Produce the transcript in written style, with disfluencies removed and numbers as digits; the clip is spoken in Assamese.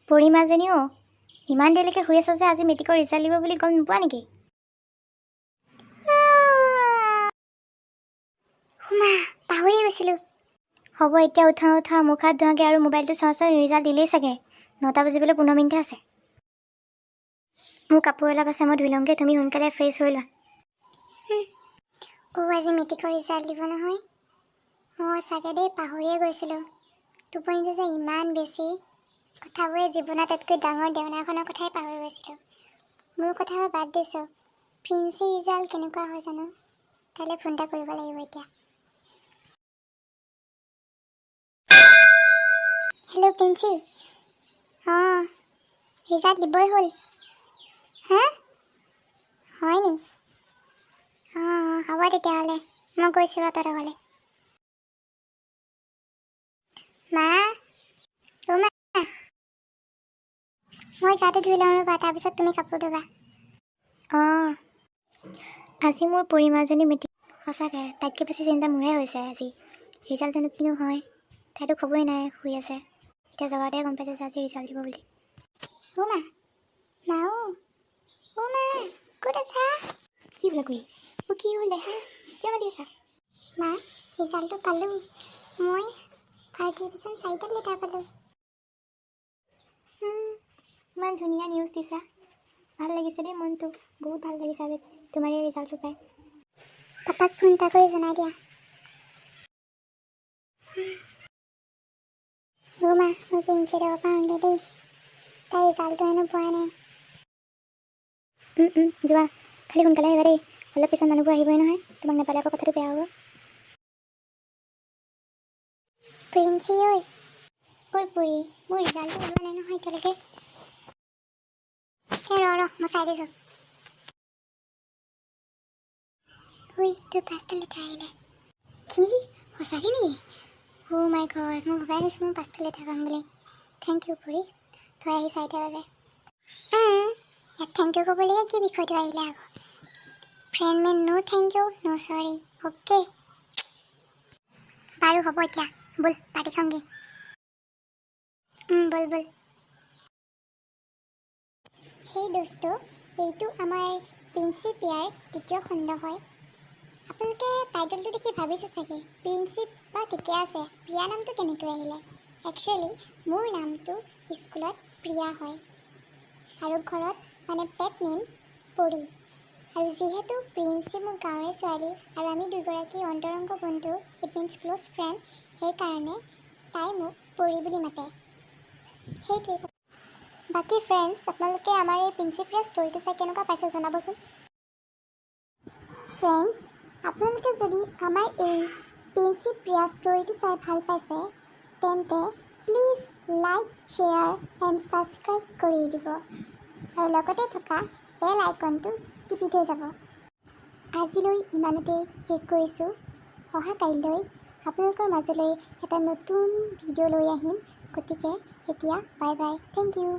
পৰীমাজনীও ইমান দেৰিলৈকে শুই আছা যে আজি মেট্ৰিকৰ ৰিজাল্ট দিব বুলি গম নোপোৱা নেকি? মা, পাহৰি গৈছিলোঁ। হ'ব, এতিয়া উঠা উঠা, মুখ হাত ধোৱাগৈ আৰু মোবাইলটো চোৱাচোন। ৰিজাল্ট দিলেই চাগে। 9টা বাজিবলৈ 15 মিনিটহে আছে। মোৰ কাপোৰ অলপ আছে, মই ধুই লওঁগৈ। তুমি সোনকালে ফ্ৰেছ হৈ লোৱা। অ', আজি মেট্ৰিকৰ ৰিজাল্ট দিব নহয়। অঁ, চাগে দেই, পাহৰিয়ে গৈছিলোঁ। টোপনিটো যে ইমান বেছি, কথাবোৰে জীৱনত আটাইতকৈ ডাঙৰ দেওনাখনৰ কথাই পাহৰি গৈছিলোঁ। মোৰ কথা বাদ দিছোঁ, প্ৰিন্সিৰ ৰিজাল্ট কেনেকুৱা হয় জানো? তাইলৈ ফোন এটা কৰিব লাগিব এতিয়া। হেল্ল' প্ৰিন্সি। অঁ, ৰিজাল্ট দিবই হ'ল। হা, হয় নি? অঁ, হ'ব তেতিয়াহ'লে, মই গৈছোঁ ৰ তহঁতৰ ঘৰলৈ। মা, অ' মা, মই গাটো ধুই লওঁ ৰ'বা, তাৰপিছত তুমি কাপোৰ ধুবা। অঁ, আজি মোৰ পৰীমাজনী মেট্ৰিক। সঁচাকৈ তাইতকৈ বেছি চিন্তা মোৰহে হৈছে। আজি ৰিজাল্ট জানো কিনো হয়। তাইতো খবৰেই নাই, শুই আছে। এতিয়া জগাওঁতেহে গম পাইছে যে আজি ৰিজাল্ট দিব বুলি। অ' মা, মা, অ' অ' মা, ক'ত আছা? কি বোলে কৰি? অ', কি হ'ল দেহা? কিয় মাতি আছা? মা, ৰিজাল্টটো পালোঁ। মই ফাৰ্ষ্ট ডিভিজন চাৰিটা লেটাৰ পালোঁ। ইমান ধুনীয়া নিউজ দিছা, ভাল লাগিছে দেই। মনটো বহুত ভাল লাগিছে আজি তোমাৰ এই ৰিজাল্টটো পাই। পাপাক ফোন এটা কৰি জনাই দিয়া। অ' মা, মই প্ৰিন্সিহঁতৰ পৰা আহোঁগৈ দেই। তাই ৰিজাল্টটো হেনো পোৱা নাই। যোৱা, খালি সোনকালে আহিবা দেই। অলপ পিছত মানুহবোৰ আহিবই নহয়। তোমাক নাপালে আকৌ কথাটো বেয়া হ'ব। প্ৰিন্সি ঐ, ঐ পুৰি, মোৰ ৰিজাল্টটো ওলোৱা নাই নহয় এতিয়ালৈকে। এ ৰ ৰ, মই চাই দিছোঁ। ঐ, তোৰ পাঁচটা লেটাৰ আহিলে। কি, সঁচাকৈ নেকি? অ' মাই গড, মই ভবাই নাছিলোঁ মই পাঁচটা লেটাৰ পাম বুলি। Thank U পুৰি, তই আহি চাই দিয়াৰ বাবে। ইয়াত thank U ক'বলগীয়া কি বিষয়টো আহিলে আকৌ? Friend man, no thank you, no sorry, okay? বাৰু হ'ব, এতিয়া ব'ল, পাৰ্টি খাওঁগৈ। ব'ল ব'ল। সেই দোস্ত, এইটো আমাৰ প্ৰিন্সিপিয়াৰ দ্বিতীয় খণ্ড হয়। আপোনালোকে টাইটেলটো দেখি ভাবিছে চাগে, প্ৰিন্সিপ বা ঠিকে আছে, প্ৰিয়া নামটো কেনেকৈ আহিলে? একচুৱেলি মোৰ নামটো স্কুলত প্ৰিয়া হয় আৰু ঘৰত মানে পেট নেম পৰি। আৰু যিহেতু প্ৰিন্সি মোৰ গাঁৱৰে ছোৱালী আৰু আমি দুগৰাকী অন্তৰংগ বন্ধু, it means close friend, সেইকাৰণে তাই মোক পৰি বুলি মাতে। সেইটোৱে কথা। বাকী ফ্ৰেণ্ডছ, আপোনালোকে আমাৰ এই প্ৰিন্সি প্ৰিয়া ষ্টৰিটো চাই কেনেকুৱা পাইছে জনাবচোন। ফ্ৰেণ্ডছ, আপোনালোকে যদি আমাৰ এই প্ৰিন্সি প্ৰিয়া ষ্টৰিটো চাই ভাল পাইছে, তেন্তে please like, share and subscribe কৰি দিব আৰু লগতে থকা বেল আইকনটো টিপি থৈ যাব। আজিলৈ ইমানতে শেষ কৰিছোঁ। অহা কাইলৈ আপোনালোকৰ মাজলৈ এটা নতুন ভিডিঅ' লৈ আহিম। গতিকে এতিয়া বাই বাই, thank U.